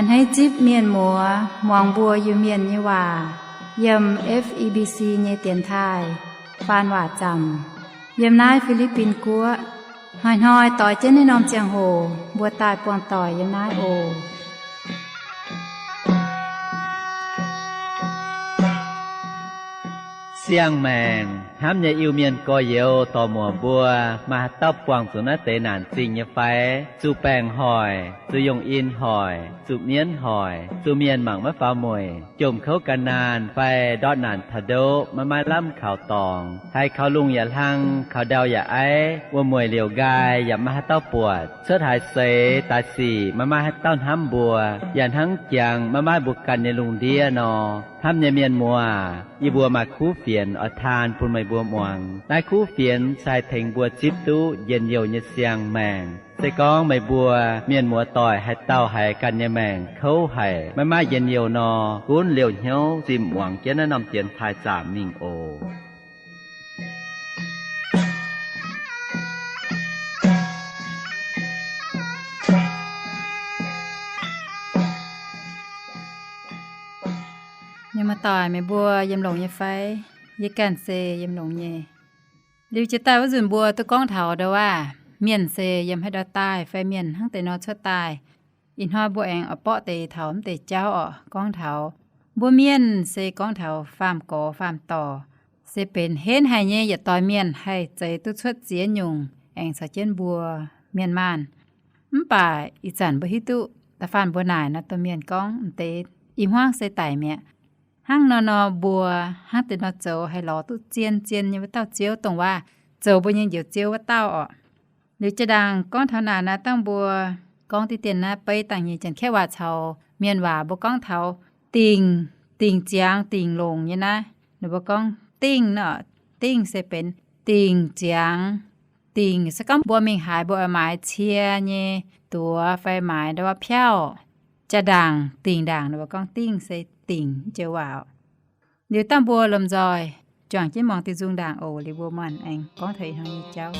A'hneiv zipv mienh muoz muangx mbuo Iu-Mienh nyei waac yiem F E B C nyei dienx taaih faan waac zaamc yiem naaiv Fi^li^bin Guoqv. Hnoi-hnoi doix jienv naaiv norm ziangh hoc mbuo daaih buangh doic yiem naaiv oc. Siang-maengc hnamv nyei Iu-Mienh gorx-youz dorc-muoc mbuo, maaih haaix dauh buangh zuqc naaiv deix naanc zingh nyei fai? Zuqc baengc hoic, zuqc yungh in hoic, zuqc mienv hoic, zuqc mienh mangc maiv faaux mueic, jomc kouv gan naanh fai ndortv naanc taux ndoqv maiv maaih lamh kaux dorngx, haiz kaux lungh yaac hlang, kaux ndau yaac aiv, wuom-mueic liouc nqaai yaac maiv maaih haaix dauh buatc, cuotv haaix seix daaih sic maiv maaih haaix dauh hnamv mbuo, yaac hnangv jangx maiv maaih mbuo ganh nyei lungh ndiev nor. Hnamv nyei mienh muoz, yie mbuo maaih kuv fienx oix taan bun meih mbuo muangx. Naaiv kuv fienx se haih tengx mbuo zipv duqv njien-youh nyei siang-maengc. Se gorngv meih mbuo mienh muoz doic haaix dauh haiz ganh nyei maengc kouv haic, maiv maaih njien-youh nor, gunv liouh hnyouv zimh muangx jienv naaiv norm dienx taaih zaamc mingh oc. Mienh muoz doic, meih mbuo yiem longx nyei fai? Yie ganh se yiem longx nyei. Liuz jiex daaih wuov nzunc mbuo duqv gorngv taux ndau waac, mienh se yiem haaix ndau daaih fai mienh hnangv deix nor cuotv daaih. Ih hnoi mbuo aengx oix borqv deix taux mv deix jauv orqc, gorngv taux mbuo mienh se gorngv taux faam-gorx faam-dorc, se benx henv haic nyei yietc doix mienh haih zeix duqv cuotv ziex nyungc aengx caux jienv mbuo mienh maanh. Mv baac ih zanc mbuo hiuv duqv da'faanh mbuo naaic nor domh mienh gorngv m'deix i hmuangv se daic mi'aqv. Hnangv nor nor mbuo hnangv deix nor zoux haih lorz duqv zien-zien nyei wuov dauh Ziouv, dongh waac zoux mbuo nyei Njoux Ziouv wuov dauh orqc. Liuz jaa-ndaangc gorngv taux naaic naaiv dangh mbuo gorngv diqv dien naaiv beiv dangh nyei Janx-Kaeqv waac caux mienh waac mbuo gorngv taux dingc, dingc ziangx dingc longc nyei naaiv, ninh mbuo gorngv dingh nor, dingh se benx dingc ziangx. Dingc se gorngv mbuo mingh haaix mbuo oix maaiz cie nyei duoz fai maaiz ndau wuov piauv, jaa-ndaangc dingc ndaangc ninh mbuo gorngv dingh se dingc joux waac. Liuz dangh mbuo lomh nzoih juangc jienv muangx diuh nzung ndaangc oc. Liuz mbuo maanc aengx gorngv taux ih hnoi nyei jauv.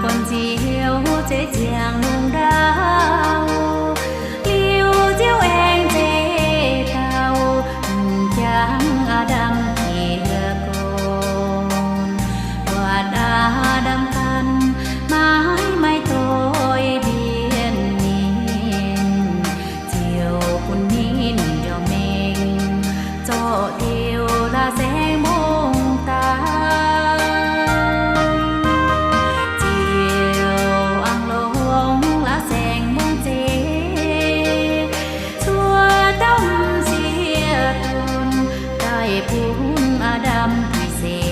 Guanh Ziouv zeix ziangx lungh ndau, liuz Ziouv aengx zeix dauh m'jangc Aa^ndam jiez gorn. Buatc Aa^ndam ganh maiv maaih doix mbienv ninh, Ziouv bun ninh njoux mengh zorqv diuh la'saengx mbong daaih. Ziouv aengx longc la'saengx mbong zeiv cuotv dauh m'sieqv donx daaih bun Aa^ndam daaih seix.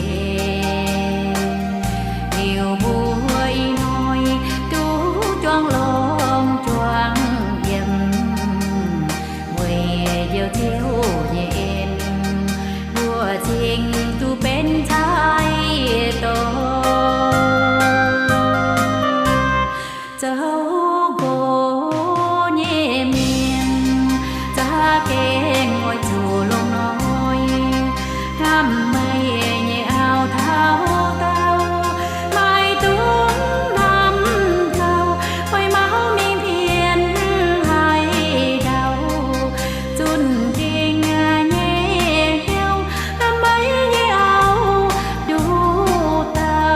Liuz mbuo ih hnoi duqv juangc longx juangc yiem, weic Njoux Ziouv nyei en mbuo cingx duqv benx cai dorn. Zoux nqox nyei mienh za'gengh oix zuqc longx hnoi, hnamv meih nyei auv taux daauh, maiv dungx hnamv gauh fai mauv mingh pienx haaix dauh. Zunh gengh nyei hnyouv hnamv meih nyei auv nduqc dauh.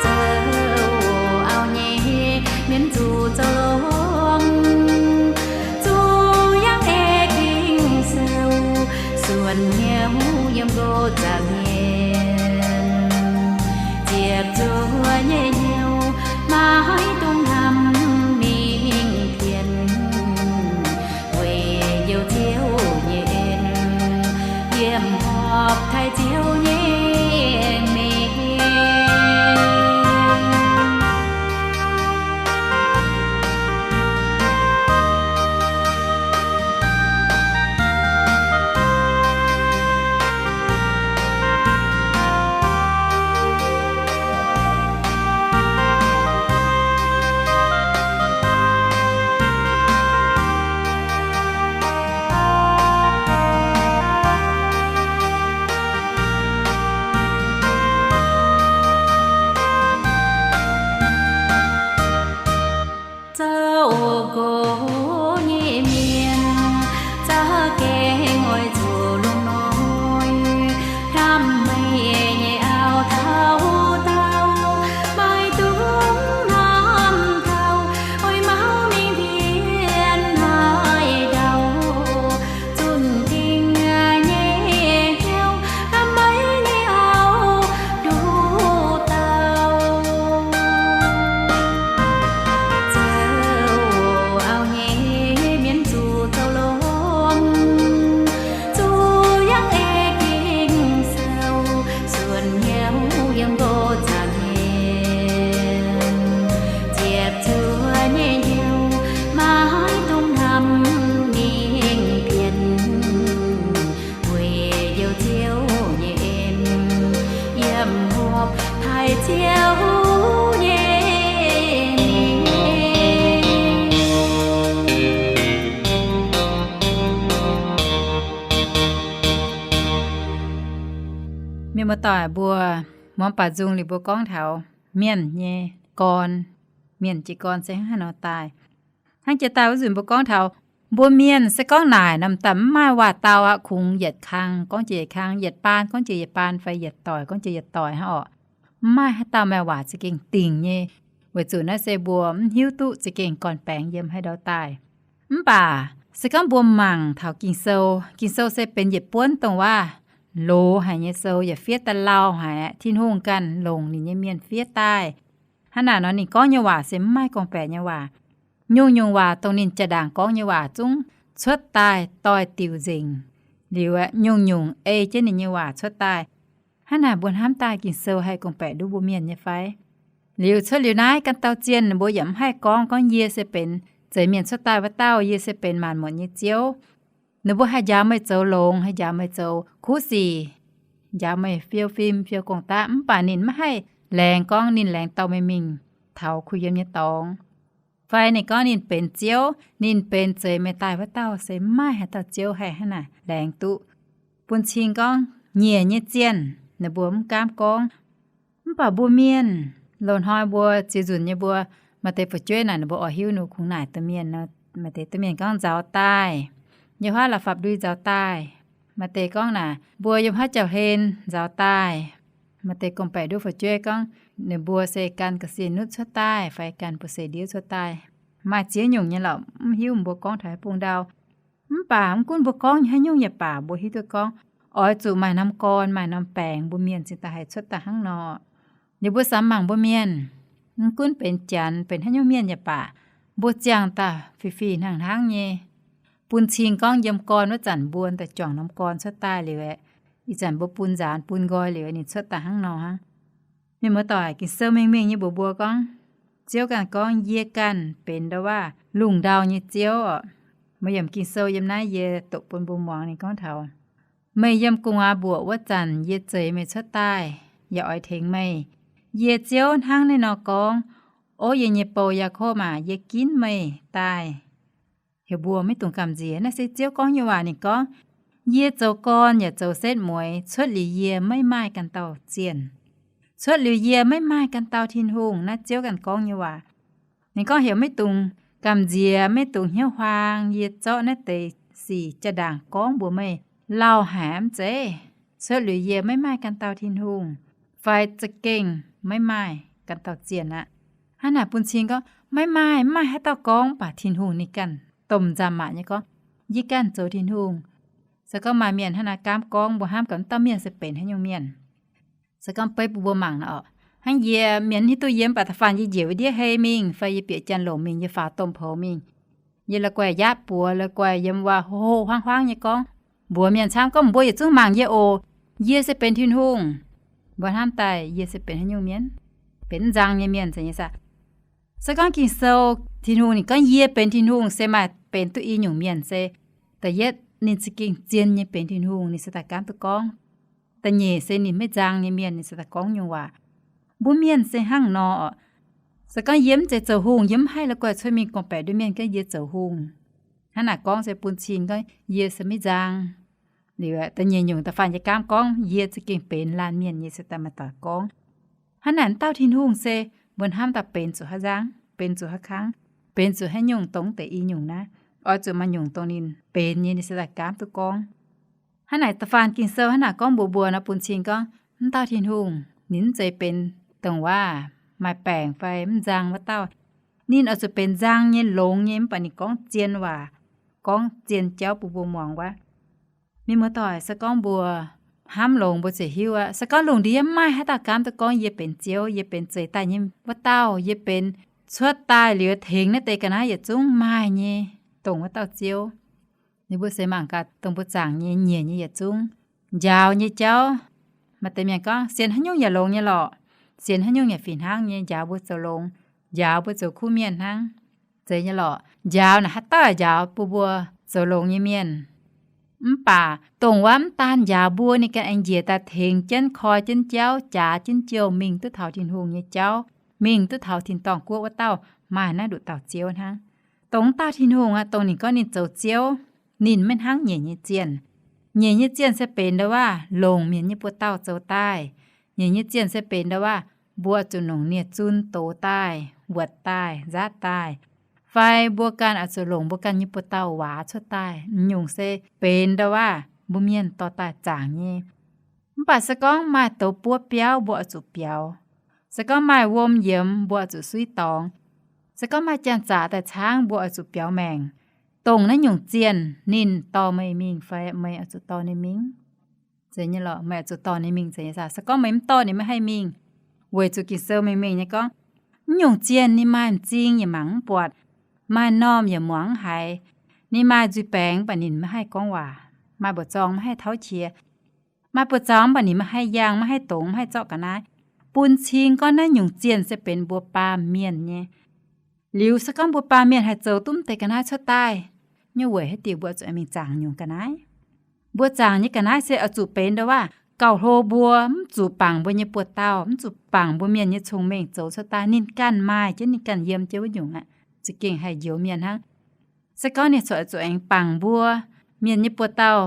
Zoux auv nyei mienh zuqc zoux longx, zuqc yangh ei Ging-Sou, suonc hnyouv yiem nqox zaangc mienh, ziepc zuoqv nyei hnyouv maiv dungx hnamv mingh pienx, weic Njoux Ziouv nyei en liemh horpc taaih Ziouv nyei mengh. Ziouv nyei en, yiem hopv taaih Ziouv nyei mienh. Mienh muoz-doic mbuo, muangx baac nzung liuz mbuo gorngv taux mienh nyei gorn, mienh jiez gorn se hnangv haaix nor daaih. Hnangv jiex daaih wuov nzunc mbuo gorngv taux mbuo mienh se gorngv naaic norm daaih mv maaih waac-dau aqv, kungx yietc kang gorngv jiex yietc kang, yietc baan gorngv jiex yietc baan, fai yietc doic gorngv jiex yietc doic hnangv orqc. Mv maaih haaix dauh maaih waac za'gengh dingc nyei, weic zuqc naaiv se mbuo mv hiuv duqv za'gengh gorn-baengx yiem haaix ndau daaih. Mv baac se gorngv mbuo mangc taux Ging-Sou, Ging-Sou se benx yietc buonv dongh waac-loz haic nyei sou, yaac fiev daaih lauh haic aqv. Tin-Hungh ganh longc ninh nyei mienh fiev daaih. Hnangv naaic nor ninh gorngv nyei waac se mv maaih gorngv-baeqc nyei waac. Nyungc-nyungc waac dongh ninh jaa-ndaangc gorngv nyei waac zungv cuotv daaih doix-diuc nzengc. Liuz aeqv, nyungc-nyungc ei jienv ninh nyei waac cuotv daaih. Hnangv naaic mbuo hnamv daaih Ging-Sou haih gorngv-baeqc nduov mbuo mienh nyei fai? Liuz cuotv liuz naaiv ganh dauh zienh ninh mbuo yaac mv haih gorngv, gorngv yie se benx zeiz mienh cuotv daaih wuov dauh, yie se benx maanc muotc nyei Ziouv. Ninh mbuo haih njaaux meih zoux longx, haih njaaux meih zoux kuv sic, njaaux meih fiou fim fiou gong-daqv, mv baac ninh mv haih laengz gorngv ninh laengz dorh meih mingh taux kuh yiem nyei dorngx. Fai ninh gorngv ninh benx Ziouv, ninh benx zeiz meih daaih wuov dauh, se mv maaih haaix dauh Ziouv haih hnangv naaic laengz duqv. Bun cing gorngv nyiec nyei zienh ninh mbuo mv gaamv gorngv. Mv baac mbuo mienh, loz-hnoi mbuo ziex nzunc nyei mbuo, maaih deix fu'jueiv naaic ninh mbuo oix hiuv ninh kungx naaic domh mienh nor, maaih deix domh mienh gorngv nzauz daaih, yiem huaav la'fapv-ndui nzauz daaih. Maaih deix gorngv naaic mbuo yiem huaav jauv-hlen nzauz daaih. Maaih deix gorngv-baeqc nduov fu'jueiv gorngv ninh mbuo se gan ga'sie nutv cuotv daaih fai gan buoz-seix ndiev cuotv daaih. Maaih ziex nyungc nyei lorqc, mv hiuv mbuo gorngv taux haaix bung ndau. Mv baac mv gunv mbuo gorngv haaix nyungc yaac baac, mbuo hiuv duqv gorngv oix zuqc maaih norm gorn maaih norm baengc mbuo mienh cingx daaih haih cuotv daaih hnangv nor. Liuz mbuo samx mangc mbuo mienh, mv gunv benx Janx benx haaix nyungc mienh yaac baac, mbuo ziangh daaih fih-fih hnangv-hnangv nyei. Bun cing gorngv yiem gorn wuov zanc mbuo daaih juangc norm gorn cuotv daaih liuz aeqv, ih zanc mbuo bun nzaanx bun nqoi liuz ninh cuotv daaih hnangv nor hnangv. Mienh muoz-doic, Ging-Sou mengh mengh nyei mbuox mbuo gorngv, Ziouv ganh gorngv, Yie ganh benx ndau-waav lungh ndau nyei Ziouv oc. Maaih yiemc Ging-Sou yiem naaiv yie doqc bun mbuo muangx ninh gorngv taux, Meih yiem gu'nguaaz mbuoqc wuov zanc yie zeix meih cuotv daaih, yaac oix tengx meih. Yie Ziouv hnangv naaiv nor gorngv, Ov, yie nyei bou Yaakopv aac, yie ginv meih daaih. Heuc mbuo maiv dungx gamh nziex. Naaiv se Ziouv gorngv nyei waac. Ninh gorngv, Yie zoux gorn yaac zoux setv mueiz, cuotv liuz yie maiv maaih ganh dauh zienh. Cuotv liuz yie maiv maaih ganh dauh Tin-Hungh. Naaiv Ziouv ganh gorngv nyei waac. Ninh gorngv heuc maiv dungx gamh nziex, maiv dungx hnyouv huaang. Yie zorqv naaiv deix sic jaa-ndaangc gorngv mbuox meih lauh haic mv zeiz? Cuotv liuz yie maiv maaih ganh dauh Tin-Hungh, fai za'gengh maiv maaih ganh dauh zienh aqv. Hnangv naaic bun cing gorngv maiv maaih, maiv maaih haaix dauh gorngv, mv baac Tin-Hungh ninh ganh domh nzamc maac nyei gorngv, Yie ganh zoux Tin-Hungh. Se gorngv maaih mienh hnangv naaiv gaamv gorngv, mbuo hnamv gaax wuov dauh mienh se benx haaix nyungc mienh. Se gorngv beiv bun mbuo mangc nor oc, hnangv yie, mienh mv hiuv duqv yie, mv baac da'faanh yie njiec wuov ndiev hei mingh fai yie bieqc janx-lomc mingh, yie faaux domh poux mingh, yie la'guaih yaatv buoz, la'guaih yiem wuov ho-ho huaang-huaang nyei gorngv mbuox mienh camv, gorngv mbuo yietc zungv mangc yie oc. Yie se benx Tin-Hungh. Mbuo hnamv daaih yie se benx haaix nyungc mienh? Benx mv nzang nyei mienh zeiz nyei saah? Se gorngv Ging-Sou, Tin-Hungh ninh gorngv, Yie benx Tin-Hungh, se maaih benx duqv i nyungc mienh se, da'yietv ninh za'gengh zien nyei benx Tin-Hungh, ninh se daaih gaamv duqv gorngv. Da'nyeic se ninh maiv nzang nyei mienh, ninh se daaih gorngv nyungc waac. Mbuo mienh se hnangv nor oc. Se gorngv yie mv zeiz zoux hungh, yie mv haih la'guaih cuotv mingh gorngv-baeqc nduov mienh gorngv yie zoux hungh. Hnangv naaic gorngv se bun cing gorngv yie se maiv nzang. Liuz da'nyeic nyungc, da'faanh yie gaamv gorngv yie za'gengh benx laanh mienh nyei, se daaih maaih doic gorngv. Hnangv naaic dauh Tin-Hungh se mbuo hnamv daaih benx zuqc haaix nzang, benx zuqc haaix kangv, benx zuqc haaix nyungc, dongh deix i nyungc naaiv, oix zuqc maaih nyungc dongh ninh benx nyei, ninh se daaih gaamv duqv gorngv. Hnangv naaic da'faanh Ging-Sou hnangv naaic gorngv mbuox mbuo nor, bun cing gorngv wuov dauh Tin-Hungh ninh mv zeiz benx dongh waac maaih baengc fai mv nzang wuov dauh. Ninh oix zuqc benx nzang nyei, longx nyei, mv baac ninh gorngv zien waac, gorngv zien jauv bun mbuo muangx wuov. Mienh muoz-doic, se gorngv mbuo hnamv longx mbuo ziouc hiuv aqv. Se gorngv lungh ndiev mv maaih haaix dauh gaamv duqv gorngv yie benx Ziouv, yie benx zeix daaih nyei wuov dauh, yie benx cuotv daaih liuz tengx naaiv deix ga'naaiv yietc zungv maaih nyei dongh wuov dauh Ziouv. Ninh mbuo seix mangc gaax dongh mbuo zaangc nyei, nyiec nyei yietc zungv njaaux nyei jauv. Maaih deix mienh gorngv sienx haaix nyungc yaac longx nyei lorqc, sienx haaix nyungc yaac fih hnangv nyei, njaaux mbuo zoux longx, njaaux mbuo zoux kuv mienh hnangv. Zeiz nyei lorqc, njaaux naaic haaix dauh yaac njaaux bun mbuo zoux longx nyei mienh. Mv baac dongh wuov mv daan njaaux mbuo, ninh ganh aengx njiec daaih tengx jienv, koi jienv jauv, jaax jienv jouh mingh duqv taux Tin-Hungh nyei jauv, mingh duqv taux tin-dorngh guoqv wuov dauh maaih naaiv nduqc dauh Ziouv hnangv. Dongh wuov dauh Tin-Hungh aqv, dongh ninh gorngv ninh zoux Ziouv, ninh maiv hnangv nyeic nyei zienh. Nyeic nyei zienh se benx ndo waav longc mienh nyei buoz-dauh zoux daaih. Nyeic nyei zienh se benx ndo waav mbuo zuqc longc nie-zun dox daaih, wuotc daaih, nzaatv daaih, fai mbuo ganh oix zuqc longc mbuo ganh nyei buoz-dauh waac cuotv daaih. M'nyungc se benx ndo waav mbuo mienh dorh daaih zaangc nyei. Mv baac se gorngv maaih douz buov biauv, mbuo oix zuqc biaux. Se gorngv maaih wuom yiemx, mbuo oix zuqc suiv dorngx. Se gorngv maaih janx-zaqc daaih caangv, mbuo oix zuqc biaux maengc. Dongh naaiv nyungc zienh ninh dorh meih mingh fai meih oix zuqc dorh ninh mingh? Zeiz nyei lorqc, meih oix zuqc dorh ninh mingh zeiz nyei saah? Se gorngv meih mv dorh ninh maiv haih mingh, weic zuqc Ging-Sou mengh mengh nyei gorngv, mv nyungc zienh ninh maaih m'zing yaac mangc mv buatc, maaih m'normh yaac muangx mv haiz, ninh maaih nzuih baengx mv baac ninh maiv haih gorngv waac, maaih mbuoqc zorng maiv haih tauv qiex, maaih buoz-zaux mv baac ninh maiv haih yangh, maiv haih dongz, maiv haih zorqv ga'naaiv, bun cing gorngv naaiv nyungc zienh se benx mbuo baamh mienh nyei. Liuz se gorngv mbuo baamh mienh haih zoux duqv mv deix ga'naaiv cuotv daaih nyei, weic haaix diuc mbuo zuqc mingh zaangc nyungc ga'naaiv? Mbuo zaangc nyei ga'naaiv se oix zuqc benx ndo waav gauh hlo mbuo, mv zuqc bangc mbuo nyei buoz-dauh, mv zuqc bangc mbuo mienh nyei cong-mengh zoux cuotv daaih. Ninh ganh maaih jienv, ninh ganh yiem jienv wuov nyungc aqv, za'gengh haih njoux mienh hnangv. Se gorngv ninh corc zuqc aengx bangc mbuo mienh nyei buoz-dauh,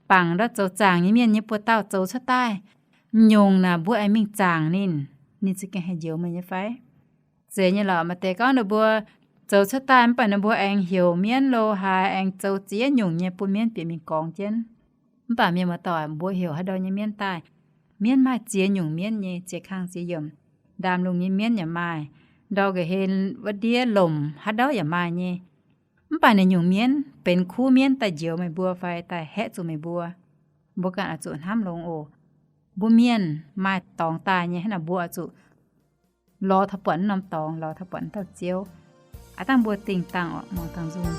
bangc ndau zoux zaangc nyei mienh nyei buoz-dauh zoux cuotv daaih, m'nyungc naaic mbuo aengx mingh zaangc ninh, ninh za'gengh haih njoux meih nyei fai? Zeiz nyei lorqc. Maaih deix gorngv ninh mbuo zoux cuotv daaih mv baac ninh mbuo aengx heuc mienv lo haaix, aengx zoux ziex nyungc nyei bun mienv bieqc mingh gorngv jienv. Mv baac mienh muoz-doic, mbuo heuc haaix ndau nyei mienv daaih, mienv maaih ziex nyungc mienv nyei, ziex kang ziex yiemc. Ndaamv-lungh nyei mienv yaac maaih, ndau ga'hlen wuov ndiev lomc haaix ndau yaac maaih nyei. Mv baac naaiv nyungc mienv benx kuv mienv daaih njoux meih mbuo fai daaih haeqv zuqc meih mbuo, mbuo ganh oix zuqc hnamv longx oc. Mbuo mienh maaih dorngx daaih nyei hnangv naaic, mbuo oix zuqc lorz taux buatc norm dorngx, lorz taux buatc dauh Ziouv. Aav dangh mbuo dingh dangh oc, muangx dangh nzung.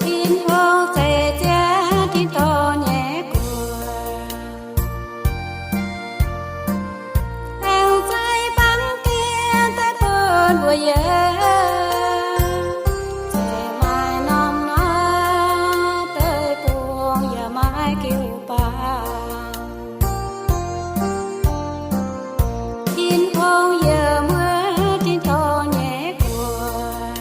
Tin-Hungh zeix jienv tin-dorngh nyei guoqv, aengx zeiz baamh gen daaih bun mbuo yiem, zeiz maaih norm-norm deic-bung yaac maaih jiu-baang. Tin-Hungh yiem wuov tin-dorngh nyei guoqv,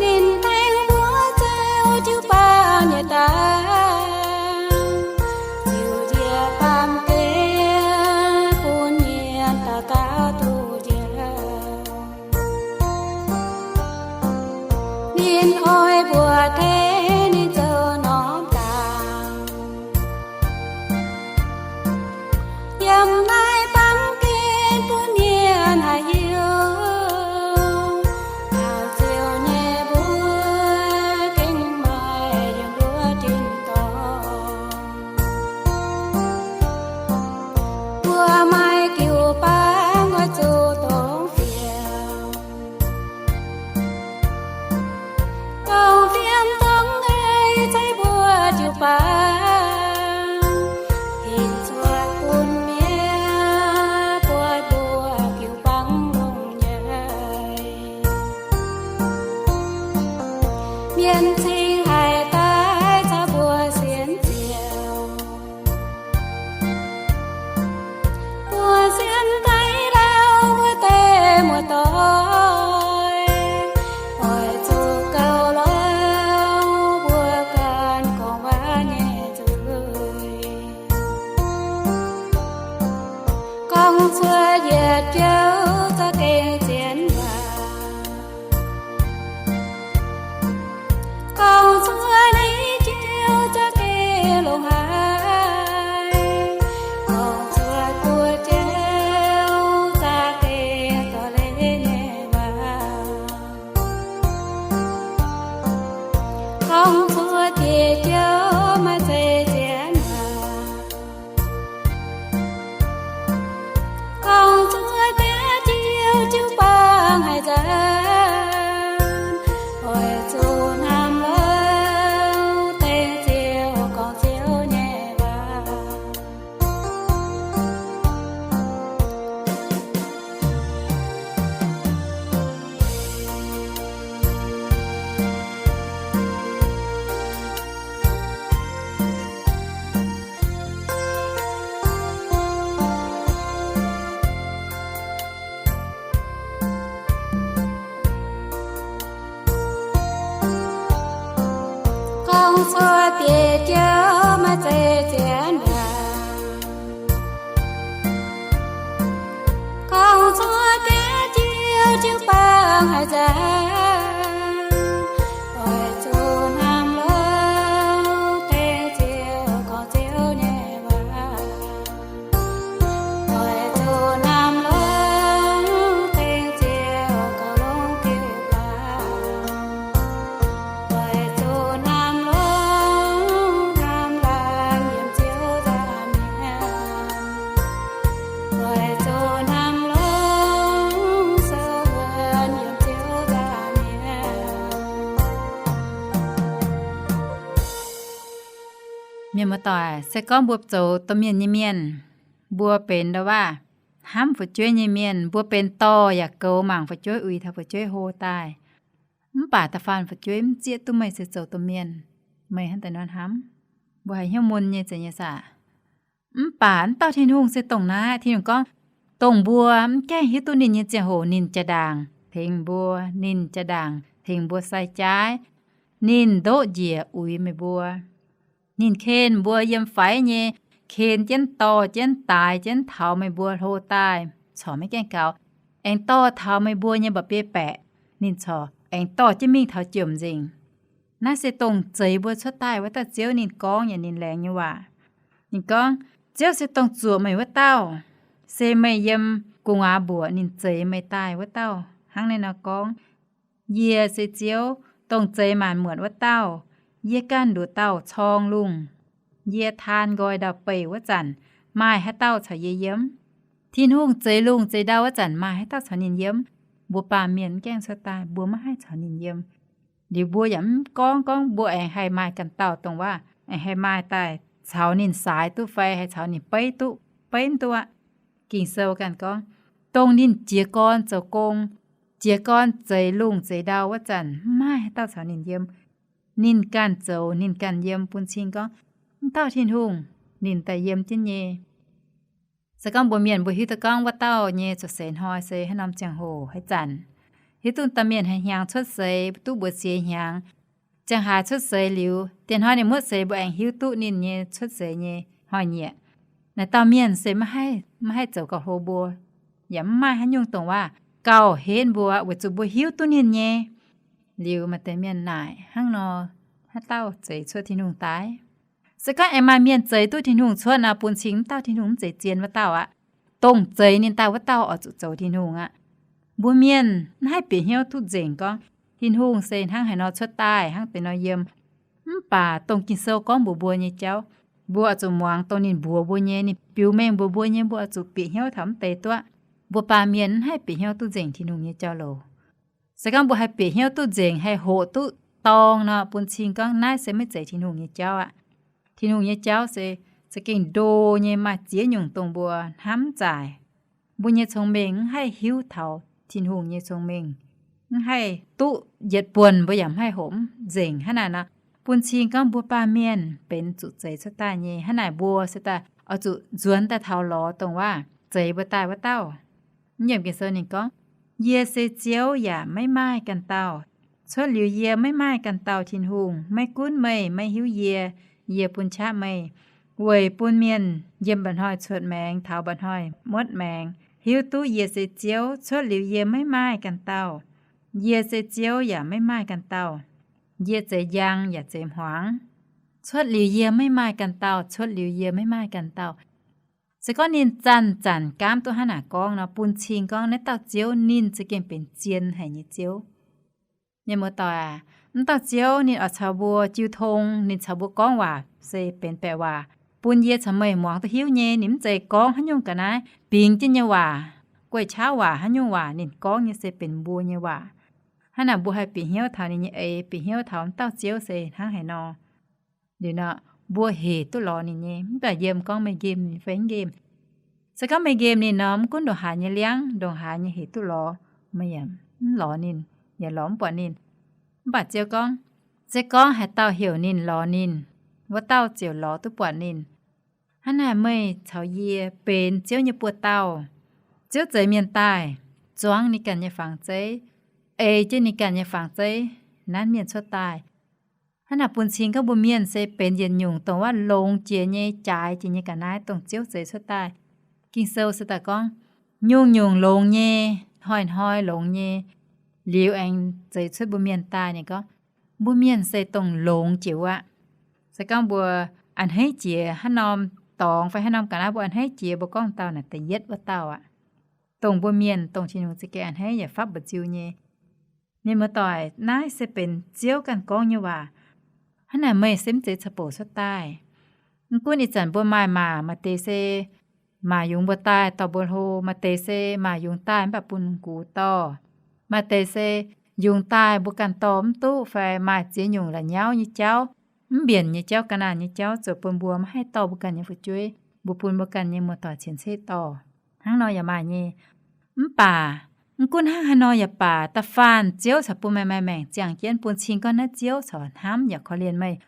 ninh tengx mbuo zoux jiu-baang nyei daaih, ziux njiec baamh gen bun mienh daux gaux duqv Ei jiouv maiv zeiz zien waac, gorngv cuotv deix jiu jiu baang haaix zanc, oix zuqc hnamv longx deix Ziouv gorngv Ziouv nyei waac. Oix zuqc hnamv longx deix Ziouv gorngv longx diuh baang. Oix zuqc hnamv longx, hnamv laanh yiem Ziouv nzaangc mi'aqv. Oix zuqc hnamv longx, sou wuonx yiem Ziouv nzaangc mi'aqv. Mienh muoz-doic, se gorngv mbuo zoux domh mienh nyei mienh, mbuo benx ndau-waav hnamv fu'jueiv nyei mienh, mbuo benx dorh yaac goux mangc fu'jueiv uix taux fu'jueiv hlo daaih. Mv baac da'faanh fu'jueiv mv zieqv duqv meih se zoux domh mienh, meih hnangv deix nor hnamv, mbuo haih hnyouv mun nyei zeiz nyei saah? Mv baac wuov dauh Tin-Hungh se dongh naaiv. Tin-Hungh gorngv, dongh mbuo mv gaengh hiuv duqv ninh nyei ziangh hoc ninh jaa-ndaangc tengx mbuo, ninh jaa-ndaangc tengx mbuo sai-jaaix, ninh ndoqv njiec uix meih mbuo. Ninh ken mbuo yiem faix nyei, ken jienv dorh jienv daaix jienv taux meih mbuo hlo daaih corc maiv gaengh gaux, aengx dorh taux meih mbuo nyei mba'biei baeqc, ninh corc aengx dorh jienv mingh taux jomc nzengc. Naaiv se dongh zeix mbuo cuotv daaih wuov dauh Ziouv ninh gorngv yaac ninh laengz nyei waac. Ninh gorngv, Ziouv se dongh zuoqc meih wuov dauh, se meih yiem gu'nguaaz mbuoqc ninh zeix meih daaih wuov dauh hnangv naaiv nor gorngv. Yie se Ziouv, dongh zeix maanc muotc wuov dauh. Yie ganh nduqc dauh corng lungh. Yie taan nqoi ndau-beih wuov zanc, maaih haaix dauh caux yie yiem? Tin-Hungh zeix lungh zeix ndau wuov zanc, maaih haaix dauh caux ninh yiem? Mbuo baamh mienh mv gaengh cuotv daaih, mbuo maiv haih caux ninh yiem. Liuz mbuo yaac mv gorngv gorngv mbuo aengx haih maaih ganh dauh dongh waac, aengx haih maaih daaih caux ninh saaix duqv fai haih caux ninh beiv duqv, beiv mv duqv aqv. Ging-Sou ganh gorngv, dongh ninh jiez gorn zoux gong, jiez gorn zeix lungh zeix ndau wuov zanc, mv maaih haaix dauh caux ninh yiem. Ninh ganh zoux ninh ganh yiem, bun cing gorngv, wuov dauh Tin-Hungh ninh daaih yiem jienv nyei. Se gorngv mbuo mienh mbuo hiuv duqv gorngv wuov dauh nyei cuotv seix hnoi se haaix norm ziangh hoc haaix zanc, hiuv duqv dauh mienh haaix hnyangx cuotv seix, duqv mbuox siex hnyangx, ziangh haaix cuotv seix liuz, diex hnoi ninh muotv seix mbuo aengx hiuv duqv ninh nyei cuotv seix nyei hnoi-nyieqc. Naaiv dauh mienh se maiv haih, maiv haih zoux gauh hlo mbuo, yaac mv maaih haaix nyungc dongh waac gauh henv mbuo, weic zuqc mbuo hiuv duqv ninh nyei. Liuz maaih deix mienh naaic, hnangv nor, haaix dauh zeix cuotv Tin-Hungh daaih? Se gorngv aengx maaih mienh zeix duqv Tin-Hungh cuotv nor, bun cing wuov dauh Tin-Hungh mv zeiz zien wuov dauh aqv. Dongh zeix ninh daaih wuov dauh oix zuqc zoux Tin-Hungh aqv. Mbuo mienh mv haih bieqc hnyouv duqv nzengc gorngv Tin-Hungh se hnangv haaix nor cuotv daaih, hnangv deix nor yiem. Mv baac dongh Ging-Sou gorngv mbuox mbuo nyei jauv, mbuo oix zuqc muangx dongh ninh mbuox mbuo nyei, ninh biux mengh mbuox mbuo nyei, mbuo oix zuqc bieqc hnyouv taux mv deix duqv. Mbuo baamh mienh mv haih bieqc hnyouv duqv nzengc Tin-Hungh nyei jauv-louc. Se gorngv mbuo haih bieqc hnyouv duqv nzengc, haih hoqc duqv dorng nor, bun cing gorngv naaiv se maiv zeiz Tin-Hungh nyei jauv aqv. Tin-Hungh nyei jauv se za'gengh ndo nyei, maaih ziex nyungc dongh mbuo hnamv mv zaaic. Mbuo nyei cong-mengh mv haih hiuv taux Tin-Hungh nyei cong-mengh, mv haih duqv yietc buonc, mbuo yaac mv haih hoqc nzengc hnangv naaic nor. Bun cing gorngv mbuo baamh mienh benx zuqc zeix cuotv daaih nyei. Hnangv naaic mbuo se daaih oix zuqc nzuonx daaih taux lorz dongh waac zeix mbuo daaih wuov dauh. Mv nyiemc Ging-Sou ninh gorngv, Yie se Ziouv yaac maiv maaih ganh dauh. Cuotv liuz yie maiv maaih ganh dauh Tin-Hungh. Maiv gunv meih maiv hiuv yie, yie bun qaqv meih, weic bun mienh yiem mba'hnoi cuotv maengx taux mba'hnoi muotv maengx hiuv duqv yie se Ziouv. Cuotv liuz yie maiv maaih ganh dauh. Yie se Ziouv yaac maiv maaih ganh dauh. Yie zeix njang yaac zeix hmuangx. Cuotv liuz yie maiv maaih ganh dauh. Cuotv liuz yie maiv maaih ganh dauh. Se gorngv ninh zanc-zanc gaamv duqv hnangv naaic gorngv nor, bun cing gorngv naaiv dauh Ziouv ninh za'gengh benx zien haic nyei Ziouv. Mienh muoz-doic aac, mv dauh Ziouv ninh oix caux mbuo jiu tong, ninh caux mbuo gorngv waac se benx baeqc waac, bun yie caux meih muangx duqv hiuv nyei. Ninh mv zeiz gorngv haaix nyungc ga'naaiv bingx jienv nyei waac, guei qaqv waac, haaix nyungc waac ninh gorngv nyei se benx mbuo nyei waac. Hnangv naaic mbuo haih bieqc hnyouv taux ninh nyei eix, bieqc hnyouv taux mv dauh Ziouv se hnangv haaix nor. Liuz nor, mbuo hec duqv lorz ninh nyei, mv baac yiem gorngv meih nqemh ninh fai mv nqemh. Se gorngv meih nqemh ninh nor, mv gunv ndongc haaix nyei liangv, ndongc haaix nyei hec duqv lorz, meih yaac mv lorz ninh, yaac lorz mv buatc ninh. Mv baac Ziouv gorngv, se gorngv haaix dauh heuc ninh lorz ninh, wuov dauh ziouc lorz duqv buatc ninh. Hnangv naaic meih caux yie benx Ziouv nyei buoz-dauh. Ziouv zeix mienh daaih, zuangx ninh ganh nyei fangx zeiv, ei jienv ninh ganh nyei fangx zeiv, nanv mienh cuotv daaih. Hnangv naaic bun cing gorngv mbuo mienh se benx yietc nyungc dongh wuov longx jiex nyei, jaaix jiex nyei ga'naaiv dongh Ziouv zeix cuotv daaih. Ging-Sou se daaih gorngv, nyungc-nyungc longx nyei, hnoi-hnoi longx nyei, liuz aengx zeix cuotv mbuo mienh daaih. Ninh gorngv, mbuo mienh se dongh longx jiex wuov. Se gorngv mbuo a'hneiv jiex haaix norm dorngx fai haaix norm ga'naaiv mbuo a'hneiv jiex, mbuo gorngv dauh naaic da'yietv wuov dauh aqv. Dongh mbuo mienh, dongh Tin-Hungh za'gengh a'hneiv yaac fapv mba'nziu nyei. Mienh muoz-doic, naaiv se benx Ziouv ganh gorngv nyei waac. Hnangv naaic meih se mv zeiz ca'bouc cuotv daaih. Mv gunv ih zanc mbuo maaih maac, maaih deix se maac yungz mbuo daaih dorh mbuo hlo, maaih deix se maac yungz daaih mv baac bun gux dorh, maaih deix se yungz daaih mbuo ganh dorh mv duqv fai maaih ziex nyungc la'nyauv nyei jauv, mv mbienc nyei jauv, ga'naanh nyei jauv zoux bun mbuo maiv haih dorh mbuo ganh nyei fu'jueiv, mbuo bun mbuo ganh nyei muoz-doic cien-ceqv dorh. Hnangv nor yaac maaih nyei. Mv baac mv gunv hnangv haaix nor yaac baac, da'faanh Ziouv caux bun meih maaih maengc ziangh jienv, bun cing gorngv naaiv Ziouv caux hnamv yaac korv-lienh meih,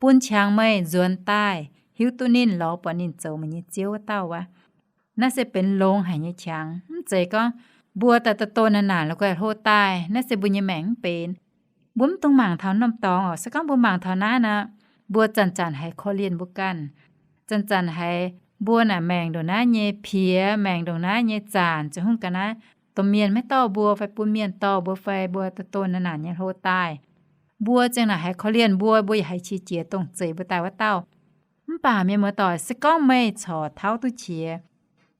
bun qangx meih nzuonx daaih hiuv duqv ninh, lorz buatc ninh zoux meih nyei Ziouv wuov dauh wuov. Naaiv se benx longx haic nyei qangx. Mv zeiz gorngv mbuo daaih dorh-dorh naanc-naanc la'guaih hlo daaih, naaiv se mbuo nyei maengc mv benx. Mbuo mv dungx mangc taux norm dorngx oc. Se gorngv mbuo mangc taux naaiv nor, mbuo zanc-zanc haiz korv-lienh mbuo ganh. Zanc-zanc haiz mbuo naaic maengc ndongc naaiv nyei piex, maengc ndongc naaiv nyei zaanc, ziouc hungh ga'naaiv domh mienh maiv dorh mbuo fai bun mienh dorh mbuo fai mbuo daaih dorh-dorh naanc-naanc nyei hlo daaih, mbuo ziang naaic haiz korv-lienh mbuo, mbuo yaac haiz qiex jiez dongh zeix mbuo daaih wuov dauh. Mv baac mienh muoz-doic, se gorngv meih corc tauv duqv qiex,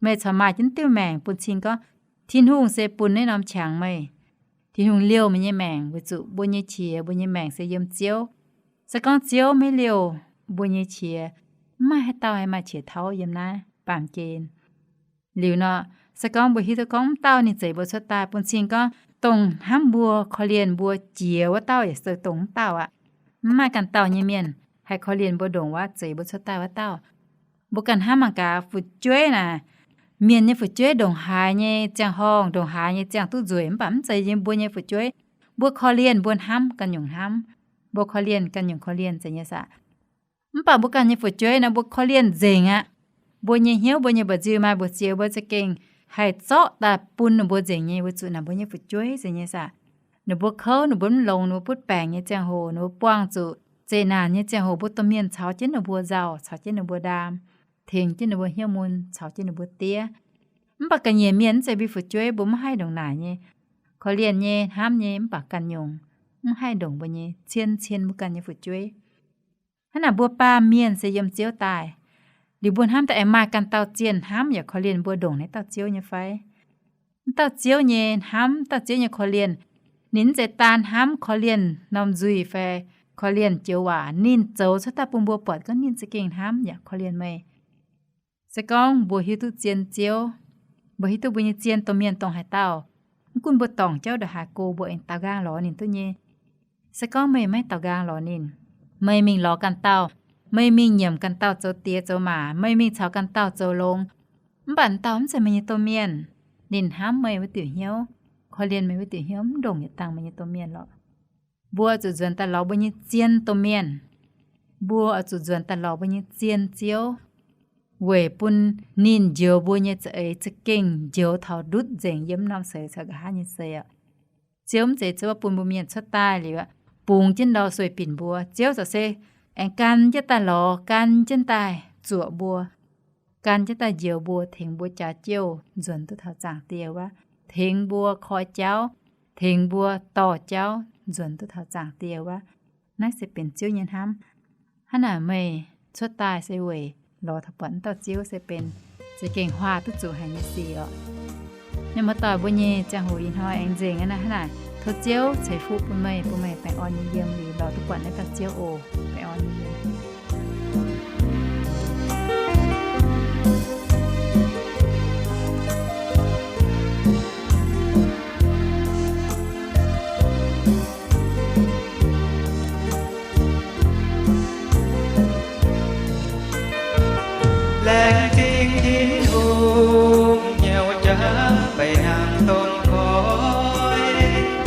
meih corc maaih jienv diuh maengc, bun cing gorngv Tin-Hungh se bun naaiv norm qangx meih. Tin-Hungh liouh meih nyei maengc weic zuqc mbuo nyei qiex, mbuo nyei maengc se yiem Ziouv. Se gorngv Ziouv maiv liouh mbuo nyei qiex, mv maaih haaix dauh haih maaih qiex tauv yiem naaiv baamh gen. Liuz nor, se gorngv mbuo hiuv duqv gorngv mv dauh ninh zeix mbuo cuotv daaih, bun cing gorngv dongh hnamv mbuo, korv-lienh mbuo jiex wuov dauh yaac se dongh mv dauh aqv. Mv maaih ganh dauh nyei mienh haih korv-lienh mbuo ndongc wuov zeix mbuo cuotv daaih wuov dauh. Mbuo ganh hnamv mangc gaax, fu'jueiv naaic, mienh nyei fu'jueiv ndongc haaix nyei ziangh horngh, ndongc haaix nyei ziangh duqv nzueic, mv baac mv zeiz yiem mbuo nyei fu'jueiv. Mbuo korv-lienh mbuo hnamv ganh nyungc hnamv, mbuo korv-lienh ganh nyungc korv-lienh, zeiz nyei saah? Mv baac mbuo ganh nyei fu'jueiv naaic mbuo korv-lienh nzengc aqv. Mbuo nyei hnyouv, mbuo nyei mba'nziu maaih mbu'ziex, mbuo za'gengh haih zorqv daaih bun ninh mbuo nzengc nyei, weic zuqc naaic mbuo nyei fu'jueiv, zeiz nyei saah? Ninh mbuo kouv, ninh mbuo mv longx, ninh mbuo butv baengc nyei ziangh hoc, ninh mbuo buangh zuqc zeqc naanc nyei ziangh hoc, mbuo domh mienh caux jienv ninh mbuo nzauh, caux jienv ninh mbuo ndaam, tengx jienv ninh mbuo hnyouv mun, caux jienv ninh mbuo diev. Mv baac ga'nyiec mienh mv zeiz mbuo fu'jueiv, mbuo mv haih ndongc naaic nyei. Korv-lienh nyei, hnamv nyei, mv baac ganh nyungc mv haih ndongc mbuo nyei, cien cien mbuo ganh nyei fu'jueiv. Hnangv naaic mbuo baamh mienh se yiem Ziouv daaih. Liuz mbuo hnamv daaih aengx maaih ganh dauh zienh hnamv yaac korv-lienh mbuo ndongc naaiv dauh Ziouv nyei fai? Mv dauh Ziouv nyei hnamv, dauh Ziouv nyei korv-lienh, ninh mv zeiz daan hnamv korv-lienh norm nzuih fai korv-lienh joux waac. Ninh zoux cuotv daaih bun mbuo buatc gorngv ninh za'gengh hnamv yaac korv-lienh meih. Se gorngv mbuo hiuv duqv zien Ziouv, mbuo hiuv duqv mbuo nyei zien domh mienh dongh haaix dauh, mv gunv mbuo dorngc jauv ndongc haaix go, mbuo aengx daaux nqaang lorz ninh duqv nyei. Se gorngv meih maiv daaux nqaang lorz ninh, meih mingh lorz ganh dauh, meih mingh nyiemc ganh dauh zoux diex zoux maac, meih mingh caux ganh dauh zoux longx, mv baac dauh mv zeiz meih nyei domh mienh, ninh hnamv meih wuov diuc hnyouv, korv-lienh meih wuov diuc hnyouv mv ndongc yietc dangh meih nyei domh mienh lorqc. Mbuo zuqc nzuonx daaih lorz mbuo nyei zien domh mienh. Mbuo zuqc nzuonx daaih lorz mbuo nyei zien Ziouv, weic bun ninh njoux mbuo nyei za'eix za'gengh njoux taux ndutv nzengc yiem norm seix caux nqa'haav nyei seix aqv. Ziouv mv zeiz zuov bun mbuo mienh cuotv daaih liuz aqv, bungx jienv ndau sueih binc mbuo. Ziouv za'gengh se aengx gan jienv daaih lorz, gan jienv daaih zuoqc mbuo, gan jienv daaih njoux mbuo, tengx mbuo jaax jouh nzuonx duqv taux Zaangc Diex wuov, tengx mbuo koi jauv, tengx mbuo dorh jauv nzuonx duqv taux Zaangc Diex wuov. Naaiv se benx Ziouv nyei hnamv. Hnangv naaic meih cuotv daaih se weic lorz taux buatc wuov dauh Ziouv se benx za'gengh huaah duqv zuqc haic nyei sic oc. Mienh muoz-doic, mbuo nyei ziangh hoc ih hnoi aengx nzengc aqv. Hnangv naaic, tov Ziouv ceix fuqv bun meih, bun meih baengh orn nyei yiem liuz lorz duqv buatc naaiv dauh Ziouv oc. Baengh orn nyei yiem. Laengz zingh Tin-Hungh nyouz jaax mbaih nangh dongh koiv,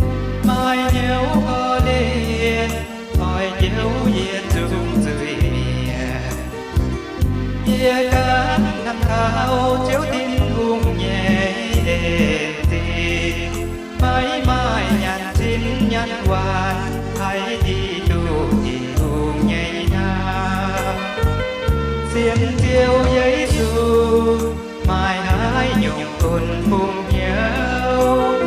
maaih nyouz korv-lienh oix njoux yie zungv zuiz-mienh. Yie ganh hnamv taux Ziouv Tin-Hungh nyei en zingh, maiv maaih nyanc zinh nyanc waanc, haih hiuv duqv Tin-Hungh Sienx Ziouv Yesu, maaih haaix nyungc bun bung hnyouv?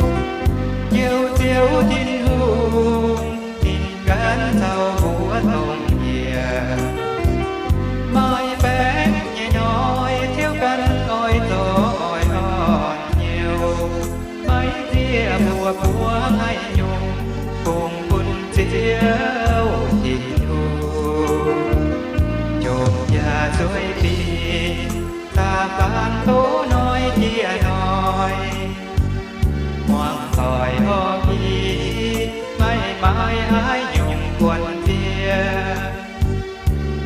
Njoux Ziouv Tin-Hungh, ninh ganh caux mbuo dongh yie. Maaih baengc nyei hnoi, Ziouv ganh oix zorc oix orn hnyouv. Maiv zieqv mbuo buov haaix nyungc, bung bun Ziouv Tin-Hungh. Jomc yaac zueiz binh, da'faanh doz hnoi jiex hnoi. Muangx doic horpc i, maiv maaih haaix nyungc buonc diev.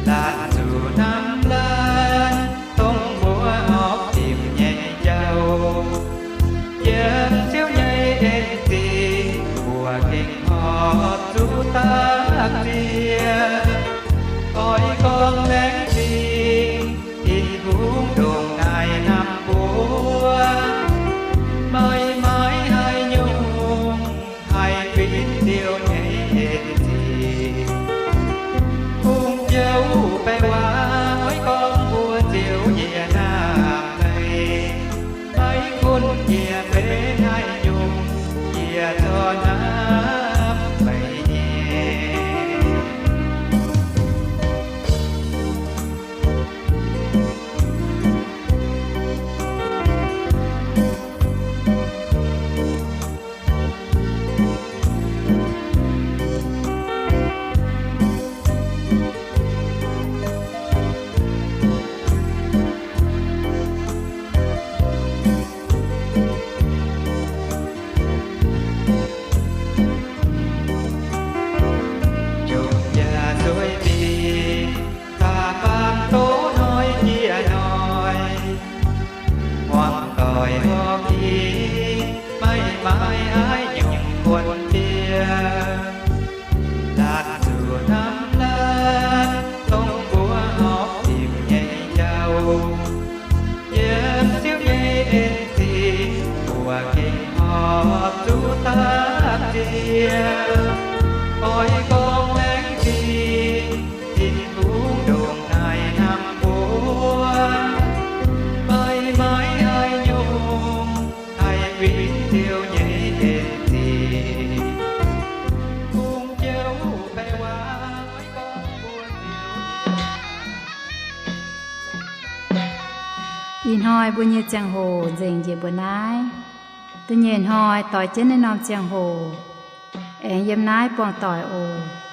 Laatc zuqc hnamv laanh, dongh mbuo horpc dimc nyei jauv. Yiem Ziouv nyei en zingh, mbuo gengh horpc zuqc dapv ziex. Oix gorngv laengz zingh, Tin-Hungh ndongc naaic hnamv mbuo. Maiv maaih haaix nyungc haih fingx Ziouv nyei en zingh. Hungh jouv baeqc waac oix gorngv mbuox Ziouv yie hnamv meih. Maiv gunv yie benx haaix nyungc, yie corc hnamv meih nyei. Jomc yaac zueiz binh, da'faanh doz hnoi jiex hnoi. Muangx doic horpc i, maiv maaih haaix nyungc buonc diev. Laatc zuqc hnamv laanh, dongh mbuo horpc dimc nyei jauv. Yiem Ziouv nyei en zingh, mbuo gengh horpc zuqc dapv ziex. Oix gorngv laengz zingh, Tin-Hungh ndongc naaic hnamv mbuo. Maiv maaih haaix nyungc haih fingx Ziouv nyei en zingh. Hungh jouv baeqc waac oix gorngv mbuox Ziouv. Ih hnoi mbuo nyei ziangh hoc nzengc njiec mbuo naaiv. Da'nyeic hnoi doix jienv naaiv norm ziangh hoc aengx yiem naaiv buangh doic oc.